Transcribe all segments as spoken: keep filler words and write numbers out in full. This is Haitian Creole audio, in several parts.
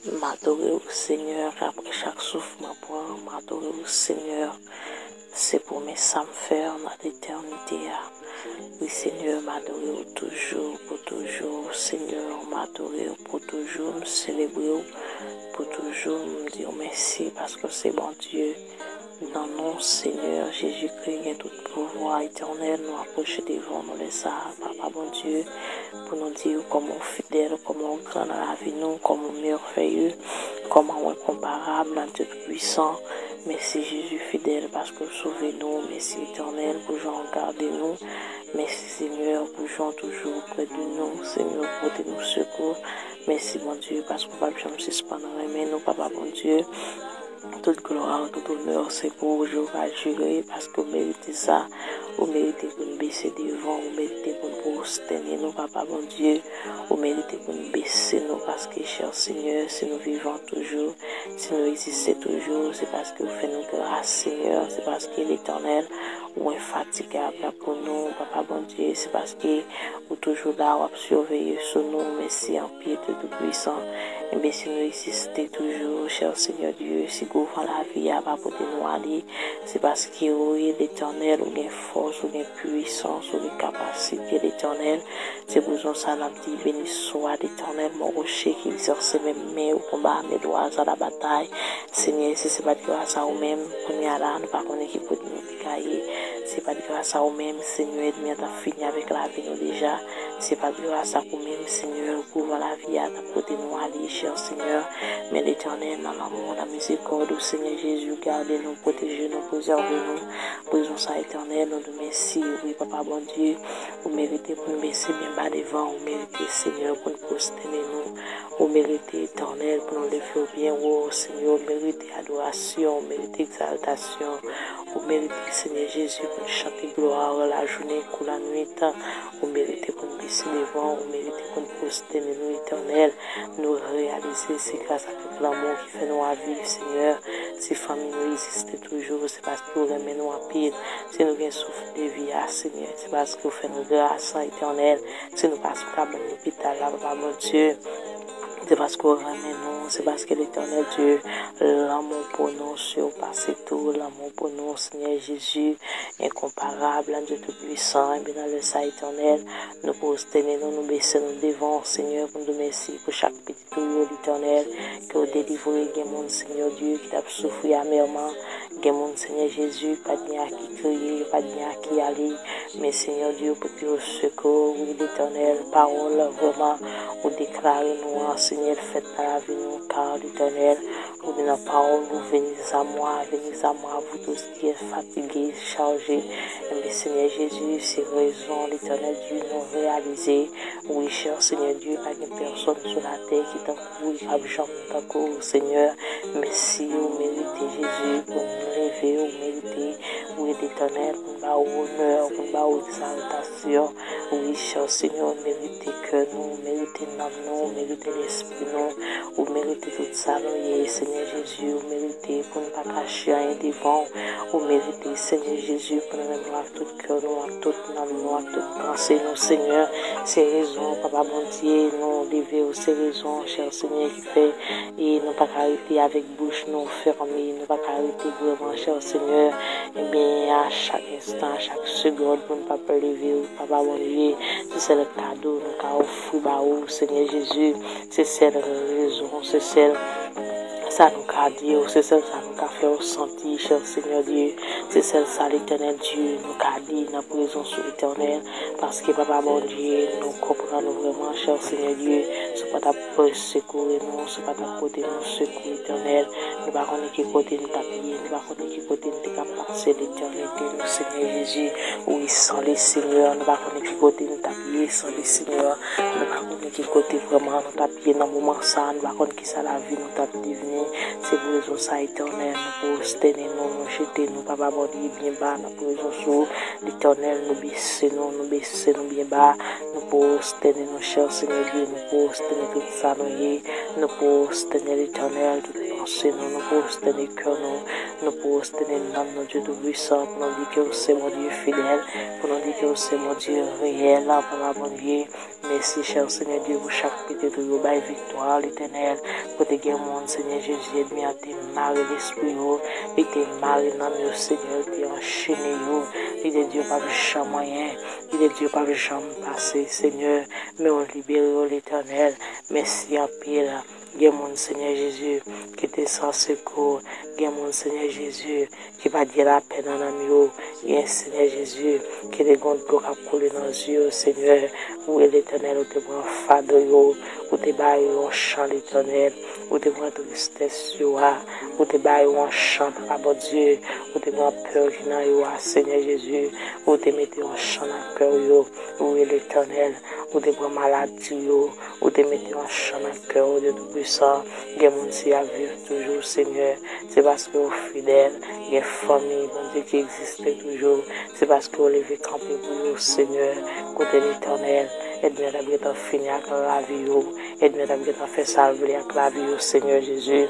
M adore w, Senyè, apre chak souf mwen pran, m adore w, Senyè. Se pwomès sa m fè nan letènite a. Wi, Senyè, m adore w toujou, pou toujou, Senyè, m adore w pou toujou, m selebre w pou toujou, m di w mèsi paske w se Bondye. Nan non Senyè Jezikri gen tout pouvwa, Etènèl, nou apwoche devan nou lè sa a, Papa Bondye, pou nou di w kòman w fidèl, kòman w gran nan lavi nou, kòman w mèvèye, kòman w enkonparab, Bondye Toupwisan. Mèsi Jezi fidèl paske w sove nou. Mèsi Etènèl pou jan w gade nou. Mèsi Senyè pou jan w toujou prè de nou. Senyè w pote nou sekou. Mèsi Bondye paske w p ap janm sispann renmen nou, Papa Bondye. Tout glwa, tout onè se pou ou, Jewova Jire, paske w merite sa. Ou merite pou n bese devan w, ou merite pou n pwostène nou, Papa Bondye. Ou merite pou n bese nou, paske, chè Senyè, si nou vivan toujou, si nou egziste toujou, se paske w fè nou gras, Senyè. Se paske, Letènèl, ou enfatigab la pou nou, Papa Bondye. Se paske ou toujou la, w ap siveye sou nou. Mèsi anpil, Dye Toupwisan. Enben, si nou egziste toujou, chè Senyè Dye, si gwo van lavi a pa pote nou ale, se paske, wi, Letènèl, ou gen fòs, ou gen pwisans, ou gen kapasite, Letènèl. Se pou rezon sa a n ap di, beni swa Letènèl, mon rocher qui exerce mes mains au combat, mes doigts à la bataille. Senyè, si se pa t gras a ou menm, kounye a la, nou pa konnen ki kote nou te ka ye. Se pa t gras a ou menm, Senyè, ènmi an t ap fini avèk lavi nou deja. Se pa t gras a ou menm, Senyè, gwo van lavi a t ap pote nou ale, chè Senyè. Men Letènèl, nan lanmou, nan mizerikòd ou, Senyè Jezi, ou gade nou, pwoteje nou, prezève nou. Pou rezon sa, Etènèl, nou di w mèsi, wi, Papa Bondye. Ou merite pou n bese byen ba devan w. Ou merite, Senyè, pou n pwostène nou. Ou merite, Etènèl, pou nou leve w byen wo, Senyè. Ou merite adorasyon, ou merite egzaltasyon. Ou merite, Senyè Jezi, pou n chante glwa w lajounen kou lannuit. Ou merite pou n bese devan w, ou merite pou n pwostène nou, Etènèl. Nou reyalize se gras ak tout lanmou ki fè nou ap viv, Senyè. Si fanmi nou egziste toujou, se paske w renmen nou anpil. Si nou gen souf de vi a, Senyè, se paske w fè nou gras, Etènèl. Si nou pa sou kabann lopital la, Papa Bondye, se paske w renmen nou, se paske Letènèl Dye, lanmou pou nou siwpase tou, lanmou pou nou, Senyè Jezi, enkonparab, Bondye Toupwisan. Ebyen, nan lè sa, Etènèl, nou pwostène nou, nou bese nou devan w, Senyè, pou n di w mèsi pou chak pitit ou yo, Letènèl, ke w delivre. Gen moun, Senyè Dye, ki t ap soufri amèman. Gen moun, Senyè Jezi, pa t gen a ki kriye, yo pa t gen a ki ale. Men, Senyè Dye, ou pote yo sekou, wi, Letènèl, pawòl, vrèman, ou deklare nou an, Senyè, l fèt nan lavi nou, kar, Letènèl, ou di nan pawòl ou, venez à moi, venez à moi, vous tous qui êtes fatigués, chargés. Enben, Senyè Jezi, se rezon, Letènèl Dye, nou reyalize, wi, chè Senyè Dye, pa gen pèsonn sou latè ki tankou ou, k ap janm tankou ou, Senyè. Mèsi, ou merite, Jezi, pou n leve, ou merite, wi, Letènèl, pou n ba ou onè, pou n ba ou egzaltasyon. Wi, chè Senyè, ou merite kè nou, ou merite nanm nou, ou merite lespri nou, ou merite tout sa nou ye, Senyè Jezi, ou merite pou n pa kache anyen devan w. Ou merite, Senyè Jezi, pou n renmen w ak tout kè nou, ak tout nanm nou, ak tout panse nou, Senyè. Se rezon, Papa Bondye, nou leve w, se rezon, chè Senyè, ki fè e nou pa ka rete avèk bouch nou fèmen, nou pa ka rete vrèman, chè Senyè. Ebyen, a chak enstan, a chak segond, pou n pa leve w, Papa Bondye, se sèl kado nou ka ofri ba ou, Senyè Jezi. Se sèl rezon, se sèl sa nou ka di w, se sèl sa nou ka fè w santi, chè Senyè Dye. Se sèl sa, Letènèl Dye, nou ka di nan prezans ou, Letènèl, paske, Papa Bondye, nou konprann ou vrèman, chè Senyè Dye, si w pa t ap sekouri nou, si w pa t ap pote nou sekou, Letènèl, nou pa konnen ki kote n t ap ye, nou pa konnen ki kote n te ka pase letènite nou, Senyè Jezi. Wi, san le Senyè, nou pa konnen ki kote n t ap ye, san le Senyè, nou pa konnen ki kote vrèman nou t ap ye nan moman sa a, nou pa konn kisa lavi nou t ap devni. Se pou rezon sa, Etènèl, nou pwostène nou, nou jete nou, Papa Bondye, byen ba nan prezans ou. Letènèl, nou bese nou, nou bese nou byen ba, nou pwostène nou, chè Senyè Dye, nou pwostène tout sa nou ye, nou pwostène, Letènèl, tout Se nou, nou pwostène kè nou, nou pwostène nanm nou, Dye Toupwisan, pou nou di ke w se Bondye fidèl, pou nou di ke w se Bondye reyèl, Papa Bondye. Mèsi, chè Senyè Dye, pou chak pitit ou yo bay viktwa, Letènèl. Kote gen moun, Senyè Jezi, ènmi an te mare lespri yo, li te mare nanm yo, Senyè, li te anchene yo, li te di yo p ap janm anyen, li te di yo p ap janm pase, Senyè, men w libere yo, Letènèl. Mèsi anpil. Gen moun, Senyè Jezi, ki te san sekou. Gen moun, Senyè Jezi, ki pa t gen lapè nan nanm yo. Gen, Senyè Jezi, ki te gen dlo k ap koule nan zye yo, Senyè. Wi, Letènèl, ou te pran fado yo, ou te ba yo yon chan, Letènèl. Ou te pran tristès yo a, ou te ba yo yon chan, Papa Bondye. Ou te pran pè ki nan yo a, Senyè Jezi. Ou te mete yon chan nan kè yo. Wi, Letènèl, ou te pran maladi yo. Ou te mete yon chan nan kè w, Dye Toupwisan. Gen moun si y ap viv toujou, Senyè, se paske w fidèl. Gen fanmi, Bondye, ki egziste toujou, se paske w leve kanpe pou yo, Senyè. Kote Letènèl, ènmi an t ap gentan fini ak lavi yo, ènmi an t ap gentan fè sa l vle ak lavi yo, Senyè Jezi.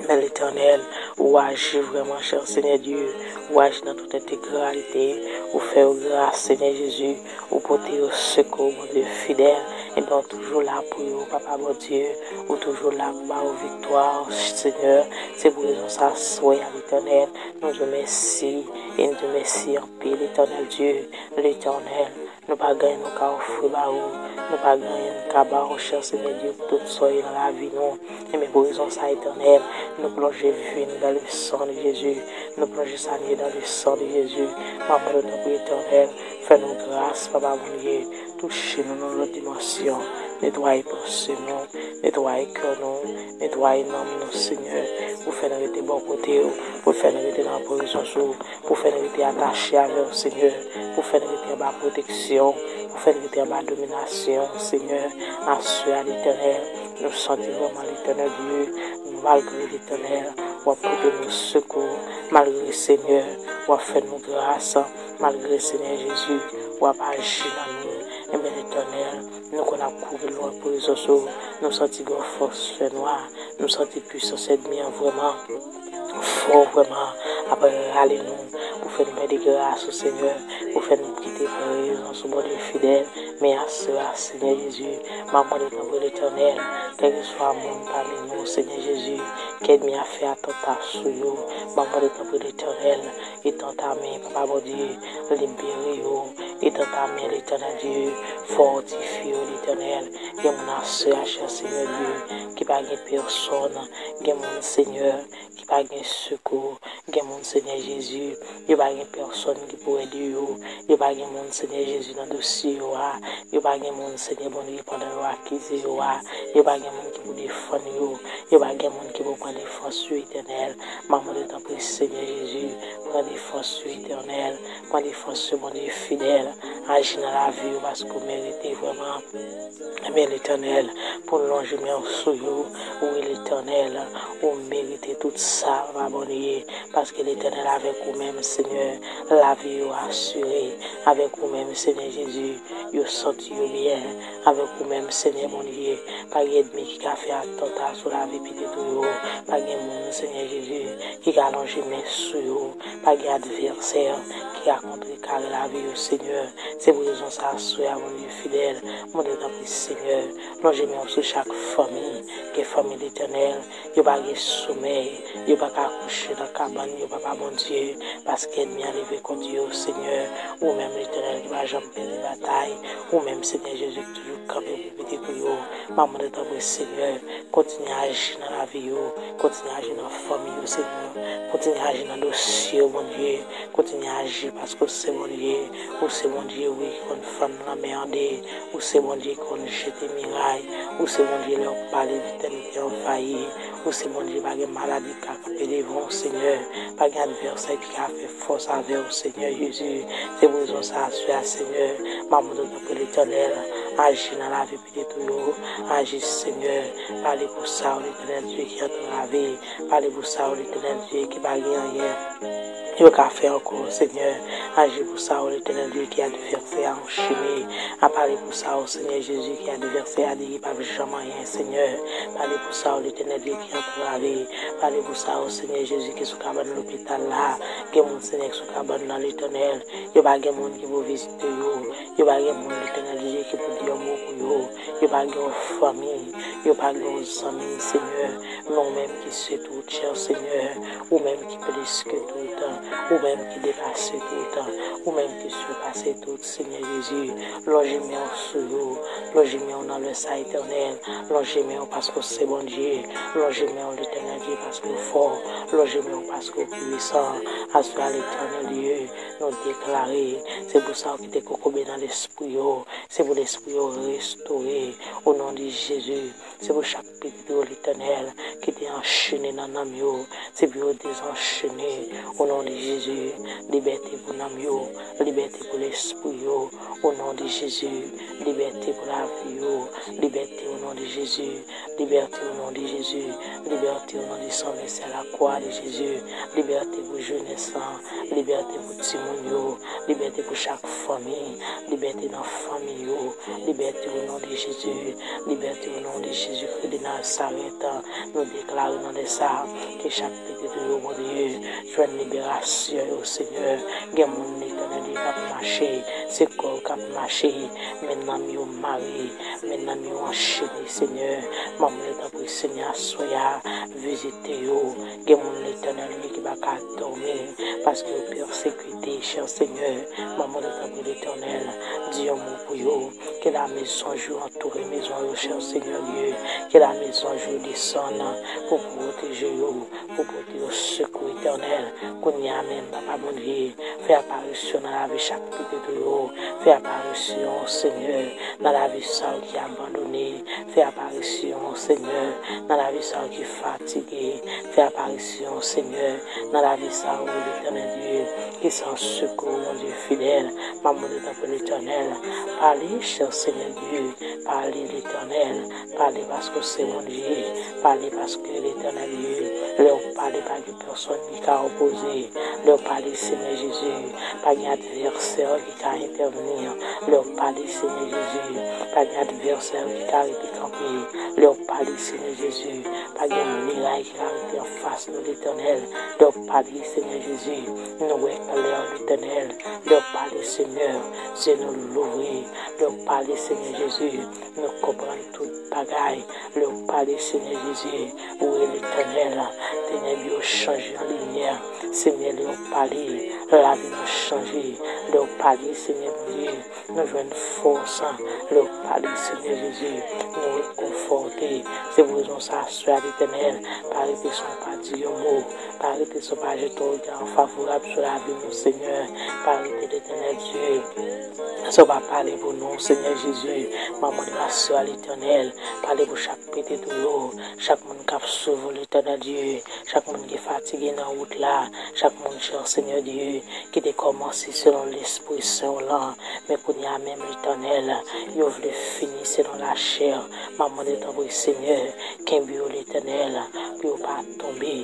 Men Letènèl, ou aji vrèman, chè Senyè Dye, ou aji nan tout entegralite, ou fè yo gras, Senyè Jezi, ou pote yo sekou, Bondye fidèl, ebyen, ou toujou la pou yo, Papa Bondye, ou toujou la pou ba yo viktwa, Senyè. Se pou rezon sa, aswè a, Letènèl, nou di w mèsi, e nou di w mèsi anpil, Letènèl Dye, Letènèl. Nou pa gen anyen nou ka ofri ba ou. Nou pa gen anyen nou ka ba ou, chè Senyè Dye, pou tout sa w ye nan lavi nou. Ebyen, pou rezon sa, Etènèl, nou plonje vi nou dans le sang de Jésus. Nou plonje sa nou ye dans le sang de Jésus. M ap mande w tanpri, Etènèl, fè nou gras, Papa Bondye. Touche nou nan lòt dimansyon. Netwaye panse nou. Netwaye kè nou. Netwaye nanm nou, Senyè. Pou fè n rete bò kote w. Pou fè n rete nan prezans ou. Pou fè n rete atache avè w, Senyè, pou fè n rete anba pwoteksyon, pou fè n rete anba dominasyon, Senyè. Aswè a, Letènèl, nou santi vrèman, Letènèl Dye, malgre, Letènèl, w ap pote nou sekou, malgre, Senyè, w ap fè nou gras, malgre, Senyè Jezi, w ap aji nan nou. Ebyen, Letènèl, nou konn ap kouri lwen prezans ou, nou santi gen yon fòs fènwa, nou santi pwisans ènmi an vrèman fò vrèman ap rale nou, pou fè n pèdi gras ou, Senyè, pou fè n kite prezans ou, Bondye fidèl. Men aswè a, Senyè Jezi, m ap mande tanpri, Letènèl, kèlkeswa moun pami nou, Senyè Jezi, ke ènmi a fè atanta sou yo, m ap mande tanpri, Letènèl, etann men, Papa Bondye, libere yo, etann men, Letènèl Dye, fòtifye yo, Letènèl. Gen moun aswè a, chè Senyè Dye, ki pa gen pèsòn, gen moun, Senyè, ki pa gen sekou. Gen moun, Senyè Jezi, yo pa gen pèsòn ki pou ede yo. Yo pa gen moun, Senyè Jezi, nan dosye yo a. Yo pa gen moun, Senyè Bondye, pandan yo akize yo a. Yo pa gen moun ki pou defann yo. Yo pa gen moun ki pou pran defans yo, Etènèl. M ap mande tanpri, Senyè Jezi, pran defans yo, Etènèl. Pran defans yo, Bondye fidèl. Aji nan lavi yo, paske w merite vrèman. Men Letènèl, pou lonje men w sou yo. Wi, Letènèl, ou merite tout sa, Papa Bondye, paske Letènèl, avèk ou menm, Senyè, lavi yo asire. Avèk ou menm, Senyè Jezi, yo santi yo byen. Avèk ou menm, Senyè Bondye, pa gen ènmi ki ka fè atanta sou lavi pitit ou yo. Pa gen moun, Senyè Jezi, ki ka lonje men sou yo. Pa gen advèsè ki ka kontrekare lavi yo, Senyè. Se pou rezon sa, aswè a, Bondye fidèl, mande tanpri, Senyè, lonje men w sou chak fanmi, gen fanmi, Letènèl, yo pa gen somèy, yo pa ka kouche nan kabann yo, Papa Bondye, paske ènmi an leve kont yo, Senyè. Ou menm, Letènèl, ki pa janm pèdi batay, ou menm, Senyè Jezi, ki toujou kanpe pou pitit ou yo. M ap mande tanpri, Senyè, kontinye aji nan lavi yo, kontinye aji nan fanmi yo, Senyè, kontinye aji nan dosye yo, Bondye, kontinye aji, paske w se Bondye, ou se Bondye, wi, ki konn fann lanmè an de, ou se Bondye ki konn jete miray, ou se Bondye, lè w pale, tè mete anvayi, ou se Bondye, pa gen maladi ki ka kanpe devan w, Senyè, pa gen advèsè ki ka fè fòs avè w, Senyè Jezi. Se pou rezon sa, aswè a, Senyè, m ap mande w tanpri, Letènèl, aji nan lavi pitit ou yo, aji, Senyè, pale pou sa yo, Letènèl Dye, ki antrave, pale pou sa yo, Letènèl Dye, ki pa gen anyen. Yo ka fè ankò, Senyè. Aji pou sa, o Letènèl Dye, ki advèsè a anchene. A pale pou sa, o Senyè Jezi, ki advèsè a di li p ap janm anyen, Senyè. Pale pou sa, o Letènèl Dye, ki antrave. Pale pou sa, o Senyè Jezi, ki sou kabann lopital la. Gen moun, Senyè, ki sou kabann nan, Letènèl. Yo pa gen moun ki pou vizite yo. Yo pa gen moun, Letènèl Dye, ki pou di yon mo pou yo. Yo pa gen yon fanmi. Yo pa gen yon zanmi, Senyè. Men ou menm ki se tout, chè Senyè. Ou menm ki plis ke tout. Ou menm ki depase tout. Ou menm ki sipase tout, Senyè Jezi. Lonje men w sou yo. Lonje men w nan lè sa, Etènèl. Lonje men w paske w se Bondye. Lonje men w, Letènèl Dye, paske w fò. Lonje men w paske w pwisan. Aswè a, Letènèl Dye, nou deklare, se pou sa w kite kokobe nan lespri yo. Se pou lespri yo restore. O non de Jezi, se pou chak pitit ou, Letènèl, ki te anchene nan nanm yo. Se pou yo dezanchene. O non de Jezi, libète pou nanm yo. Libète pou lespri yo. O non de Jezi, libète pou lavi yo. Libète o non de Jezi. Libète o non de Jezi. Libète o non de san vèsè lakwa de Jezi. Libète pou jenès lan. Libète pou timoun yo. Libète pou chak fanmi. Libète nan fanmi yo. Libète o non de Jezi. Libète o non de Jezi Kris de Nazarèt. Nou deklare nan lè sa a ke chak pitit ou yo, Bondye, jwenn liberasyon yo, Senyè. Gen moun, Letènèl, k ap mache, se kò yo k ap mache, men nanm yo mare, men nanm yo anchene, Senyè. Manman yo, tanpri, Senyè, aswè a, vizite yo. Gen moun, Letènèl, ki pa ka dòmi paske yo pèsekite, chè Senyè. Manman yo, tanpri, Letènèl, di yon mo pou yo. Ke lamezanj ou antoure mezon yo, chè Senyè Dye. Ke lamezanj ou desann pou pwoteje yo, pou pote yo sekou, Etènèl. Kounye a menm, Papa Bondye, fè aparisyon nan lavi chak pitit ou yo. Fè aparisyon, Senyè, nan lavi sa yo ki abandone. Fè aparisyon, Senyè, nan lavi sa yo ki fatige. Fè aparisyon, Senyè, nan lavi sa yo, Letènèl Dye, ki san sekou, Bondye fidèl. M ap mande tanpri, Letènèl, pale, chè Senyè Dye, pale, Letènèl, pale paske w se Bondye, pale paske, Letènèl Dye, lè w pale, pa gen pèsòn ki ka opoze. Lè w pale, Senyè Jezi, pa gen advèsè ki ka entèvni. Lè w pale, Senyè Jezi, pa gen advèsè ki ka rete kanpe. Lè w pale, Senyè Jezi, pa gen miray ki ka rete anfas nou, Letènèl. Lè w pale, Senyè Jezi, nou wè klè, Letènèl. Lè w pale, Senyè, zye nou louvri. Lè w pale, Senyè Jezi, nou konprann tout bagay. Lè w pale, Senyè Jezi, ou e Letènèl. Tenèb yo chanje an limyè. Senyè, lè w pale, lavi nou chanje. Lè w pale, Senyè Bondye, nou jwenn fòs. Lè w pale, Senyè Jezi, nou rekonfòte. Se pou rezon sa, aswè a, Letènèl, pa rete san w pa di yon mo. Pa rete san w pa jete yon rega favorab sou lavi nou, Senyè. Pa rete, Letènèl Dye, san w pa pale pou nou, Senyè Jezi. M ap mande w aswè a, Letènèl, pale pou chak pitit ou yo, chak moun k ap swiv ou, Letènèl Dye, chak moun ki fatige nan wout la, chak moun, chè Senyè Dye, ki te kòmanse selon Lespri Sen w lan, men kounye a menm, Letènèl, yo vle fini selon lachè. M ap mande tanpri, Senyè, kenbe yo, Letènèl, pou yo pa tonbe.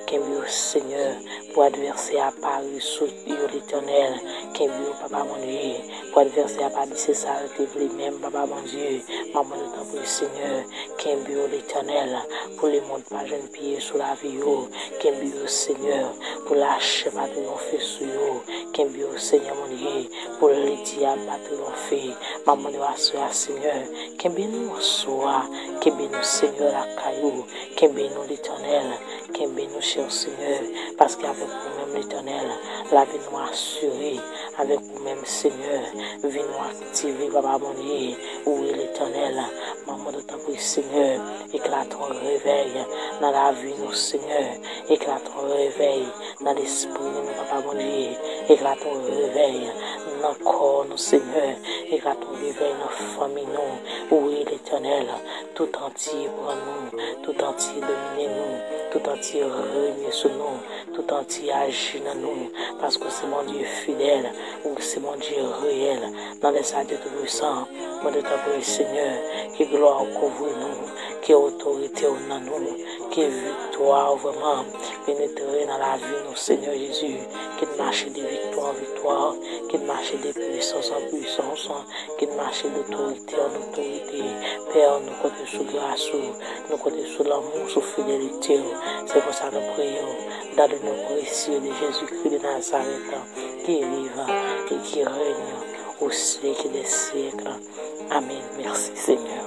Kenbe yo, Senyè, pou advèsè a pa ri sou yo, Letènèl. Kenbe yo, Papa Bondye, pou advèsè a pa di se sa yo te vle menm, Papa Bondye. M ap mande tanpri, Senyè, kenbe yo, Letènèl, pou lemonn pa jwenn pye sou lavi yo. Kenbe yo, Senyè, pou lachè pa triyonfe sou yo. Kenbe yo, Senyè Bondye, pou lidi a pa triyonfe. M ap mande w aswè a, Senyè, kenbe nou aswè a. Kenbe nou, Senyè, lakay ou. Kenbe nou, Letènèl. Kenbe nou, chè Senyè, paske avèk ou menm, Letènèl, lavi nou asire. Avèk ou menm, Senyè, vi nou aktive, Papa Bondye. Wi, Letènèl, m ap mande w tanpri, Senyè, eklate yon revèy nan lavi nou, Senyè. Eklate yon revèy nan lespri nou, Papa Bondye. Eklate yon revèy nan kò nou, Senyè. Eklate yon revèy nan fanmi nou. Wi, Letènèl, tout antye pran nou, tout antye domine nou, tout antye renye sou nou, tout antye aji nan nou, paske w se Bondye fidèl, ou se Bondye reyèl. Nan lè sa, Dye Toupisan, mande tanpri, Senyè, ke glwa w kouvri nou, Ke otorite w nan nou, ke viktwa w vrèman penetre nan lavi nou, Senyè Jezi. Ke n mache de viktwa an viktwa, ke n mache de pwisans an pwisans, ke n mache de otorite an otorite. Pè, nou konte sou gras ou, nou konte sou lanmou, sou fidelite w. Se konsa nou priye w, dan le non presye de Jezikri de Nazarèt, ki viv e ki règne au siècle des siècles. Amen. Mèsi, Senyè.